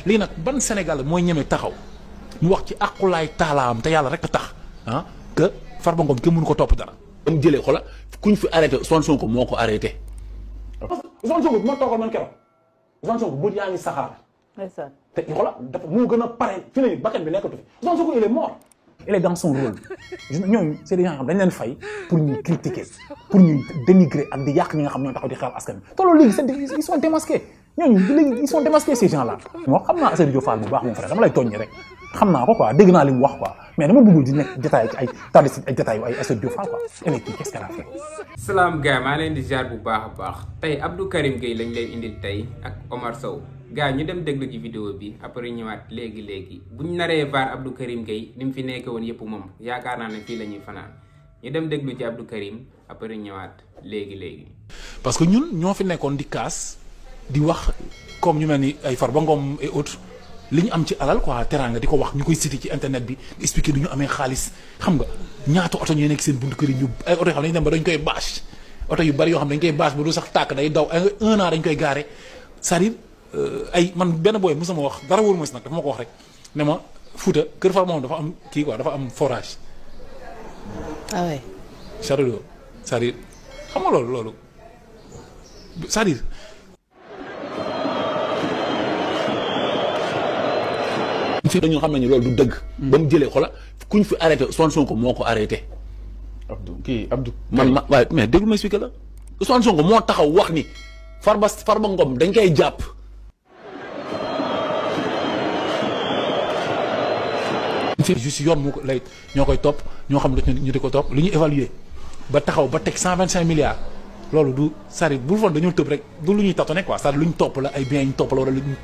lii nag ban Sénégal mooy ñeme taxaw ñu wax ci aqulaay taalaam te yàlla rek a tax ah que Farba Ngom kenn mënu ko topp dara. ba mu jëlee xola kuñ fi arrêté Ousmane Sonko moo ko arrêté. parce que Ousmane Sonko bu ma toogal man keroog Ousmane Sonko bët yaa ngi saxaar. te xola dafa moo gën a pare fi ne bakkan bi nekkatu fi Ousmane Sonko il est mort. il est dans son rôle ñooñu c'est des gens xam dañ leen fay pour ñuy critiquer pour ñuy dénigrer ak di yàq ñi nga xam ñoo taxaw di xeexal askan bi te loolu léegi ils sont démasqués ñooñu léegi ils sont démasqués ces gens là. moo xam naa Assane Diop Fall bu baax mon frère dama lay tooñ rek xam naa ko quoi dégg naa li mu wax quoi mais dama bëggul di nekk détail ci ay tardé si ay détails yu ay Assane Diop Fall quoi et puis qu'est-ce qu'elle a fait. salaam gars maa leen di ziar bu baax a baax tey Abdou Karim Gueye lañ leen indil tey ak Omar Sow gars ñu dem déglu ci vidéo bi après ñëwaat léegi buñ naree vaar Abdou Karim Gueye ni mu fi nekke woon yëpp moom yaakaar naa ne fii la ñuy fanaan ñu dem déglu ci Abdou Karim après ñëwaat léegi. parce que ñun ñoo fi nekkoon di kaas di wax comme ñu mel ni ay Farba Ngom et autres li ñu am ci alal quoi teraanga di ko wax ñu koy cité ci internet bi di expliquer du ñu amee xaalis xam nga ñaata oto ñooy nekk seen buntu kër yi ñu ay oto yoo xam ne dañu dem ba dañ koy bâche oto yu bari yoo xam ne dañ koy bâche ba du sax tàkk day daw un an dañ koy gaare c'est-à-dire ay man benn booy mu sama wax dara wóoru ma si nag dafa ma ko wax rek ne ma Fouta kër Farba moom dafa am kii quoi dafa am forage. ah ouais. château d'eau c'est-à-dire xam nga loolu c'est-à-dire. dañu xam nañu loolu du dëgg. ba mu jëlee xola kuñ fi arrêté Ousmane Sonko moo ko arrêté. Abdou. man ma waaye mais déglu ma expliqué la Ousmane Sonko moo taxaw wax ni Farba Ngom dañ koy jàpp. juste yoon moo ko lay ñoo koy topp ñoo xam ne ñu di ko topp lu ñu évaluer ba taxaw ba teg 125 milliards loolu du c'est-à-dire bul foon dañoo tëb rek du lu ñuy tâtonner quoi c'est-à-dire lu ñu topp la ay biens ñu topp la wala lu ñu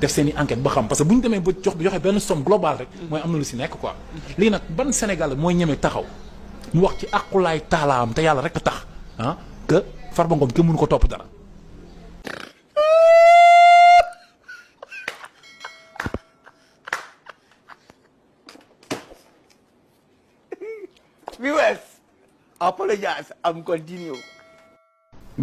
def seen i enquête ba xam parce que bu ñu demee ba joxe benn somme globale rek mooy am na lu si nekk quoi lii nag ban Sénégal mooy ñeme taxaw ñu wax ci aqulaay taalaam te yàlla rek a tax ah que Farba Ngom kenn mënu ko topp dara. Viewers, apologize, I'm continue.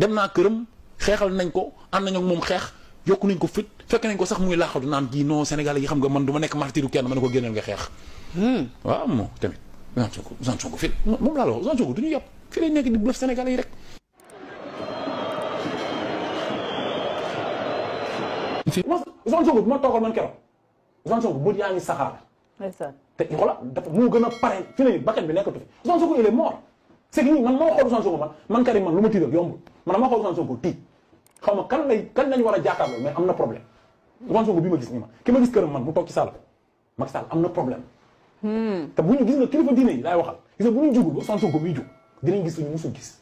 dem naa këram xeexal nañ ko ànd nañ ak moom xeex yokku nañ ko fit fekk nañ ko sax muy laaxatu naan kii non Sénégalais yi xam nga man du ma nekk martiru kenn ma ne ko génneel nga xeex. waaw moom tamit Ousmane Sonko fit moom laa la wax Ousmane Sonko du ñu yàpp fii lay nekk di bluff Sénégalais yi rek. Ousmane Sonko bu ma toogal man keroog Ousmane Sonko bët yaa ngi saxaar. te xoolal dafa moo gën a pare fi ne bakkan bi nekkatu fi Ousmane Sonko il est mort c'est que nii man maa xool Ousmane Sonko man Karim man lu ma tiital yombul man maa xool Ousmane Sonko tiit xaw ma kan lañ war a jàkkaarloo mais am na problème Ousmane Sonko bi ma gis nii ki ma gis këram man mu toog ci Sall Macky Sall am na problème. te bu ñu gis nga kilifa diine yi laay waxal gis nga bu ñu jugul ba Ousmane Sonko muy jug dinañ gis lu ñu musul gis.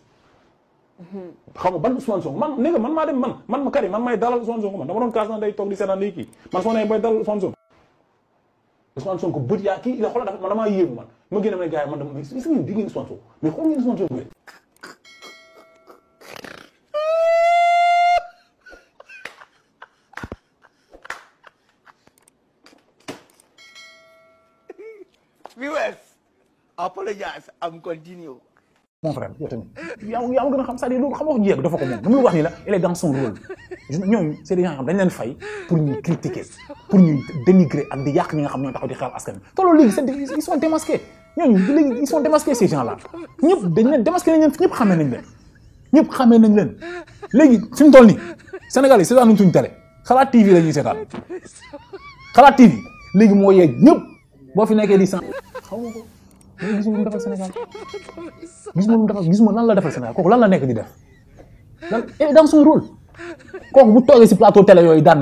xaw ma ban Ousmane Sonko man nee nga man maa dem man ma Karim man may dalal Ousmane Sonko man dama doon kaas na day toog di seetaan day kii man soo nee bay dalal Ousmane Sonko. Ousmane Sonko bët yaa kii la xoolal dafa man damaa yéemu man ma génne ma ne gars yi man dama gis ngeen di ngeen Ousmane Sonko mais xool ngeen Ousmane Sonko. Viewers, apologize, I'm continue. mon frère yow tamit yaa ma gën a xam c'est-à-dire loolu xam nga wax jéeg dafa ko moom dama la wax ni la il est dans son rôle ñooñu c'est des gens xam dañ leen fay pour ñuy critiquer pour ñuy dénigrer ak di yàq ñi nga xam ñoo taxaw di xeexal askan bi te loolu léegi ils sont démasqués ñooñu léegi ils sont démasqués ces gens là ñëpp dañ leen démasqué nañ leen ñëpp xamee nañ leen léegi fi mu toll nii Sénégal yi seetaanuñ suñu télé Xalaat TV la ñuy seetaan Xalaat TV léegi moo yeeg ñëpp boo fi nekkee di sant xaw ma ko mais gisuma lu mu defal Sénégal gisuma lan la defal Sénégal kooku lan la nekk di def lan et dans son rôle kooku bu toogee si plateau télé yooyu daan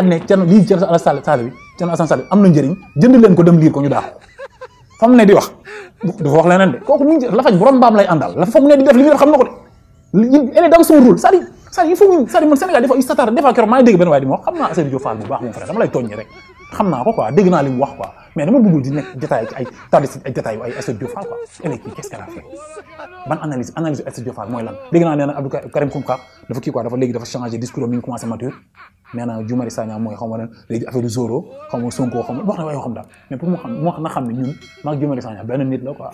ne Thierno lii Thierno Alassane Sall am na njëriñ jënd leen ko dem liir ko ñu daax fa mu ne di wax dafa wax leneen de kooku mu ngi la fañ borom mbaam lay àndal la fa mu ne di def li muy def xam na ko de elle est dans son rôle c'est-à-dire il faut que c'est-à-dire man Sénégal des fois il s'attarde des fois keroog maa ngi dégg benn waaye di ma wax xam naa Assane Diop Fall bu baax mon frère dama lay tooñ rek xam naa ko quoi dégg naa li mu wax quoi mais dama bëggul di nekk détail ci ay tardé ci ay détails yu ay Assane Diop Fall quoi et puis qu'est-ce qu'elle a fait ban analyse Assane Diop Fall mooy lan dégg naa nee na Abdou Karim Xrum-Xax dafa kii quoi dafa léegi dafa changé discours mi ngi commencé mature nee na Guy Marius Sagna mooy xaw ma leen léegi affaire du Zoro xaw ma Sonko xaw ma wax na waaye yoo xam daal mais pour mu xam moo na xam ne ñun maag Guy Marius Sagna benn nit la quoi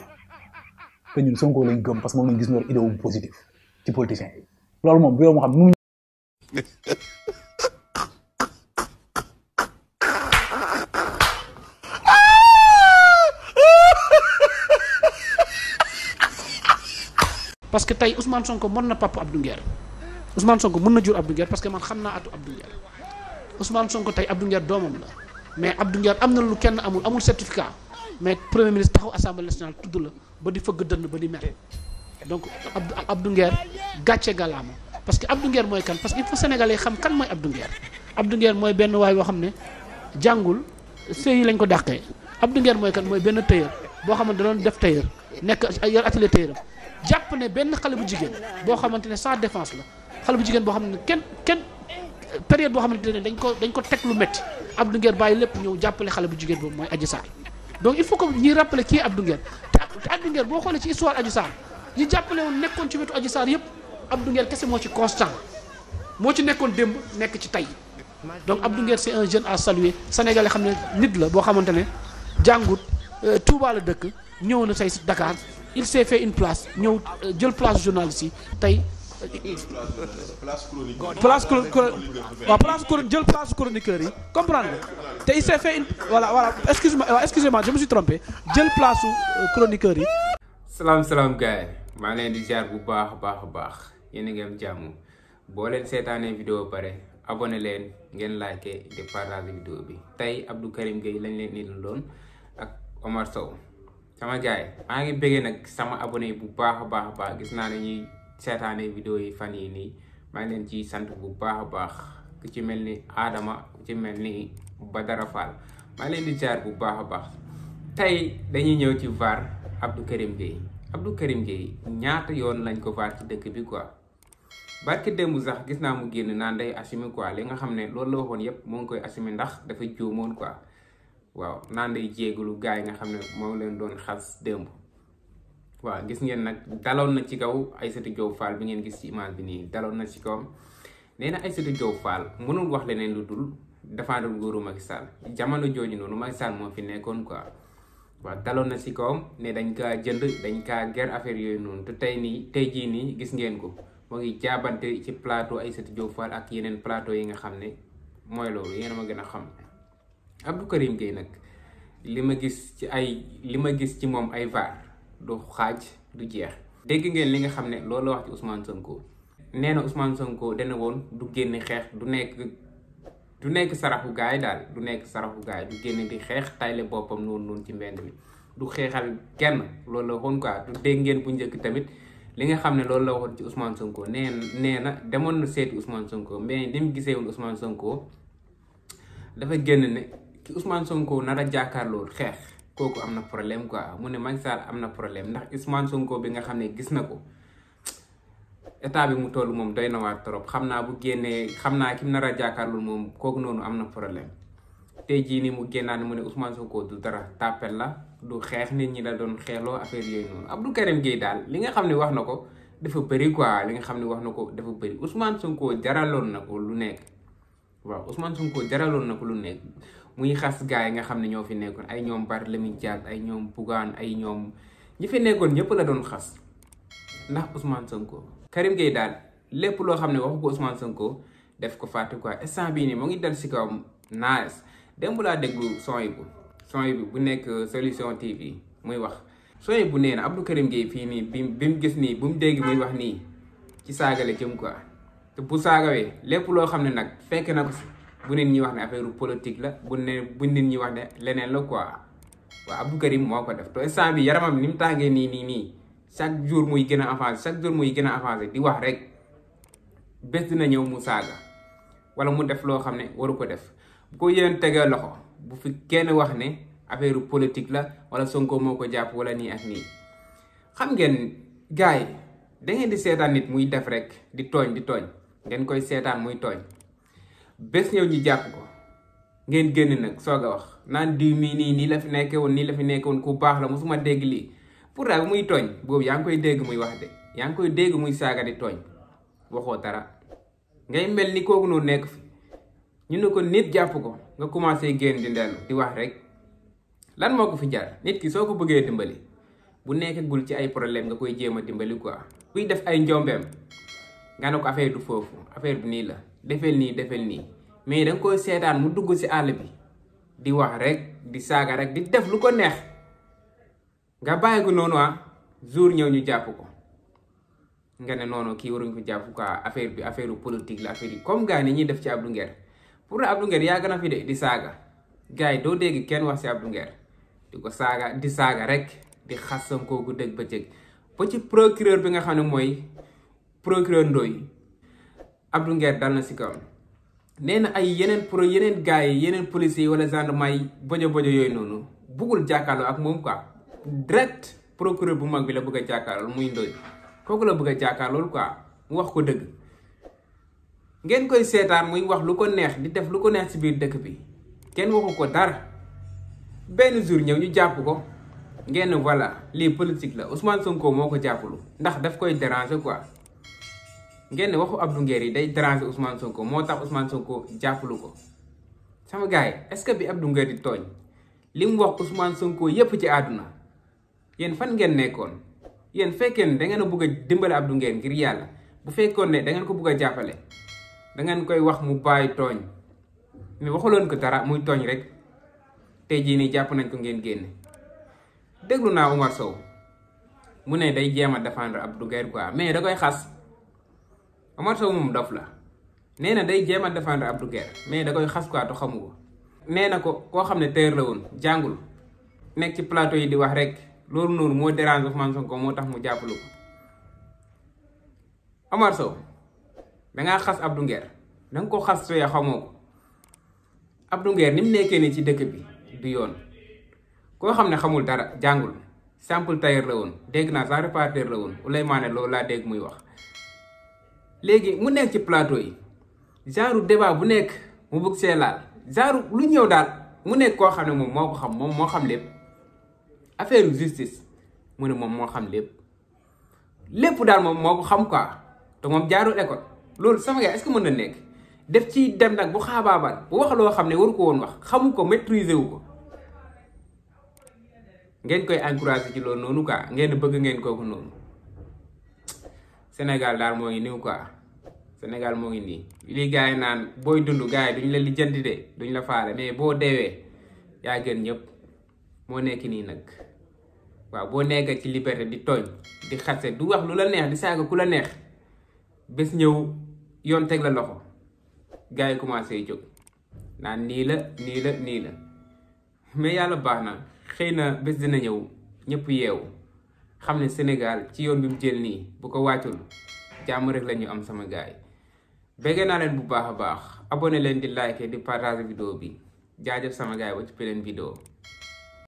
te ñun Sonko lañ gëm parce que moom lañ gis ñu idée bu positif ci politiciens yi loolu moom bu yow moo xam parce que tey Ousmane Sonko mën na papa Abdou Nguer Ousmane Sonko mën na jur Abdou Nguer parce que man xam naa atu Abdou Nguer Ousmane Sonko tey Abdou Nguer doomam la mais Abdou Nguer am na lu kenn amul certificat mais premier ministre taxaw assemblée nationale tudd la ba di fëgg dënn ba di mer donc Abdou Nguer gàcce galaama parce que Abdou Nguer mooy kan parce que il faut sénégalais xam kan mooy Abdou Nguer Abdou Nguer mooy benn waay boo xam ne jàngul sëy yi lañ ko dàqee Abdou Nguer mooy kan mooy benn tailleur boo xamante ne doon def tailleur nekk yor atelier tailleur jàpp ne benn xale bu jigéen boo xamante ne sans défense la xale bu jigéen boo xam ne kenn période boo xamante ne dañ ko teg lu métti Abdou Nguer bàyyi lépp ñëw jàppale xale bu jigéen boobu mooy Adji Sarr donc il faut que ñuy rappeler kii Abdou Nguer te Abdou Nguer boo xoolee ci histoire Adji Sarr ñi jàppale woon nekkoon ci wetu Adji Sarr yëpp Abdou Nguer kese moo ci constant moo ci nekkoon démb nekk ci tey donc Abdou Nguer c'est un jeune à saluer sénégalais xam ne nit la boo xamante ne jàngut Touba la dëkk ñëw na tey si Dakar il s'est fait une place ñëw jël place journaliste yi tey jël place chroniqueur yi comprendre nga te il s'est fait une voilà excusez-moi je me suis trompé jël place chroniqueur yi. salaam gars yi maa leen di ziar bu baax a baax yéen a ngi am jàmm boo leen seetaanee vidéo pare abonné leen ngeen like di partager vidéo bi tey Abdou Karim Gueye lañ leen indil doon ak Omar Sow sama gars yi maa ngi bëggee nag sama abonné yi bu baax a baax gis naa ne ñuy seetaanee vidéo yi fan yi nii maa ngi leen ci sant bu baax a baax ku ci mel ni Adama ku ci mel ni Badara Fall maa ngi leen di ziar bu baax a baax tey dañuy ñëw ci VAR Abdou Karim Gueye ñaata yoon lañ ko VAR ci dëkk bi quoi barki démb sax gis naa mu génn naan day assumer quoi li nga xam ne loolu la waxoon yépp moo ngi koy assumer ndax dafa juumoon quoi waaw naan day jéegulu gars yi nga xam ne moo leen doon xas démb waaw gis ngeen nag daloon na ci kaw Aïssatou Diop Fall bi ngeen gis ci image bi nii daloon na ci kawam nee na Aïssatou Diop Fall mënul wax leneen lu dul défendre nguuru Macky Sall jamono jooju noonu Macky Sall moo fi nekkoon quoi waaw daloon na ci kawam ne dañ kaa jënd dañ kaa ger affaire yooyu noonu te tey jii nii gis ngeen ko moo ngi jaabante ci plateau Aïssatou Diop Fall ak yeneen plateau yi nga xam ne mooy loolu yéen a ma gën a xam Abdou Karim Gueye nag li ma gis ci moom ay VAR du xaaj du jeex dégg ngeen li nga xam ne loolu la wax ci Ousmane Sonko nee na Ousmane Sonko dana woon du génn xeex du nekk saraxu gaay daal du nekk saraxu gaay du génn di xeex tayle boppam noonu ci mbedd mi du xeexal kenn loolu la waxoon quoi du dégg ngeen bu njëkk tamit li nga xam ne loolu la waxoon ci Ousmane Sonko nee na demoon na seeti Ousmane Sonko mais ni mu gisee woon Ousmane Sonko dafa génn ne ki Ousmane Sonko nar a jàkkaarloo xeex kooku am na problème quoi mu ne Macky Sall am na problème ndax Ousmane Sonko bi nga xam ne gis na ko état bi mu toll moom doy na waar trop xam naa bu génnee xam naa ki mu nar a jàkkaarloo moom kooku noonu am na problème tey jii nii mu génnaat mu ne Ousmane Sonko du dara tàppel la du xeex nit ñi la doon xeexloo affaire yooyu noonu Abdou Karim Gueye daal li nga xam ne wax na ko dafa bëri quoi li nga xam ne wax na ko dafa bëri Ousmane Sonko jaraloon na ko lu nekk waaw Ousmane Sonko jaraloon na ko lu nekk muy xas gars yi nga xam ne ñoo fi nekkoon ay ñoom Barthélémy Dias ay ñoom Bougane ay ñoom ñi fi nekkoon ñëpp la doon xas ndax Ousmane Sonko Karim Gueye daal lépp loo xam ne waxu ko Ousmane Sonko def ko fàtte quoi instant bii nii mu ngi dal si kawam naas démb laa déglu son yi bu nekk Solution TV muy wax son yi bu nee na Abdou Karim Gueye fii nii bi mu gis nii bu mu dégg muy wax nii ci saagale jëm quoi te bu saagawee lépp loo xam ne nag fekk na ko si bu nit ñi wax ne affaire politique la bu nit ñi wax ne leneen la quoi waaw Abdou Karim moo ko def te instant bi yaramam ni mu tàngee nii chaque jour muy gën a avancé di wax rek bés dina ñëw mu saaga wala mu def loo xam ne waru ko def bu ko yéen tegee loxo bu fi kenn wax ne affaire politique la wala Sonko moo ko jàpp wala nii ak nii xam ngeen gars yi da ngeen di seetaan nit muy def rek di tooñ ngeen koy seetaan muy tooñ bés ñëw ñu jàpp ko ngeen génn nag soog a wax naan diw mii nii la fi nekkee woon ku baax la mosuma dégg lii pourtant bu muy tooñ boobu yaa ngi koy dégg muy wax de yaa ngi koy dégg muy saaga di tooñ waxoo dara ngay mel ni kooku noonu nekk fi ñu ne ko nit jàpp ko nga commencé génn di ndellu di wax rek lan moo ko fi jar nit ki soo ko bëggee dimbali bu nekkagul ci ay problème nga koy jéem a dimbali quoi buy def ay njombeem nga ne ko affaire du foofu affaire bi nii la defel nii mais da nga koy seetaan mu dugg si àll bi di wax rek di saaga rek di def lu ko neex nga bàyyi ko noonu jour ñëw ñu jàpp ko nga ne noonu kii waruñ ko jàpp quoi affaire bi affaire politique la affaire yi comme gars ni ñuy def ci Abdou Nguer pour Abdou Nguer yàgg na fi de di saaga gars yi doo dégg kenn wax ci Abdou Nguer di ko saaga di saaga rek di xas Sonko gu dëgg bëccëg ba ci procureur bi nga xam ne mooy procureur Ndoye Abdou Nguer dal na si kawam nee na ay yeneen gars yi yeneen policiers yi wala gendarme yi bojo yooyu noonu buggul jàkkaarloo ak moom quoi direct procureur bu mag bi la bëgg a jàkkaarlool muy Ndoye kooku la bëgg a jàkkaarlool quoi mu wax ko dëgg ngeen koy seetaan muy wax lu ko neex di def lu ko neex si biir dëkk bi kenn waxu ko dara benn jour ñëw ñu jàpp ko ngeen voilà lii politique la Ousmane Sonko moo ko jàppalu ndax daf koy déranger quoi ngeen waxu Abdou Nguer yi day déranger Ousmane Sonko moo tax Ousmane Sonko jàppalu ko sama gars yi est-ce que bi Abdou Nguer di tooñ li mu wax Ousmane Sonko yépp ci àdduna yéen fan ngeen nekkoon yéen fekkee ne da ngeen a bëgg a dimbale Abdou Nguer ngir yàlla bu fekkoon ne da ngeen ko bëgg a jàppale da ngeen koy wax mu bàyyi tooñ mais waxuloon ko dara muy tooñ rek tey jii nii jàpp nañ ko ngeen génne déglu naa Omar Sow mu ne day jéem a défendre Abdou Nguer quoi mais da koy xas Omar Sow moom dof la nee na day jéem a défendre Abdou Nguer mais da koy xas quoi te xamu ko nee na ko koo xam ne teer la woon jàngul nekk ci plateau yi di wax rek loolu noonu moo dérange Ousmane Sonko moo tax mu jàppalu ko Omar Sow dangaa xas Abdou Nguer danga ko xas sooya xamoo ko Abdou Nguer ni mu nekkee ni ci dëkk bi du yoon koo xam ne xamul dara jàngul simple tailleur la woon dégg naa sax répartiteur la woon Ouleymane loolu laa dégg muy wax léegi mu nekk ci plateau yi genre débat bu nekk mu bëgg see laal genre lu ñëw daal mu nekk koo xam ne moom moo ko xam moom moo xam lépp affaire justice mu ne moom moo xam lépp daal moom moo ko xam quoi te moom jaarul école loolu sama gars est-ce que mën na nekk def ci dem nag bu xaabaabal bu wax loo xam ne waru ko woon wax xamu ko maîtriser wu ko ngeen koy encourager ci loolu noonu quoi ngeen bëgg ngeen kooku noonu Sénégal daal moo ngi nii quoi Sénégal moo ngi nii li gars yi naan booy dund gars yi duñ la lijjanti de duñ la faale mais boo deewee yaa gën ñëpp moo nekk nii nag waaw boo nekkee ci liberté di tooñ di xase du wax lu la neex di saaga ku la neex bés ñëw yoon teg la loxo gars yi commencé jóg naan nii la mais yàlla baax na xëy na bés dina ñëw ñëpp yeewu xam ne Sénégal ci yoon bi mu jël nii bu ko wàccul jàmm rek la ñu am sama gars yi bëgg naa leen bu baax a baax abonné leen di like di partager vidéo bi jaajëf sama gars yi ba ci beneen vidéo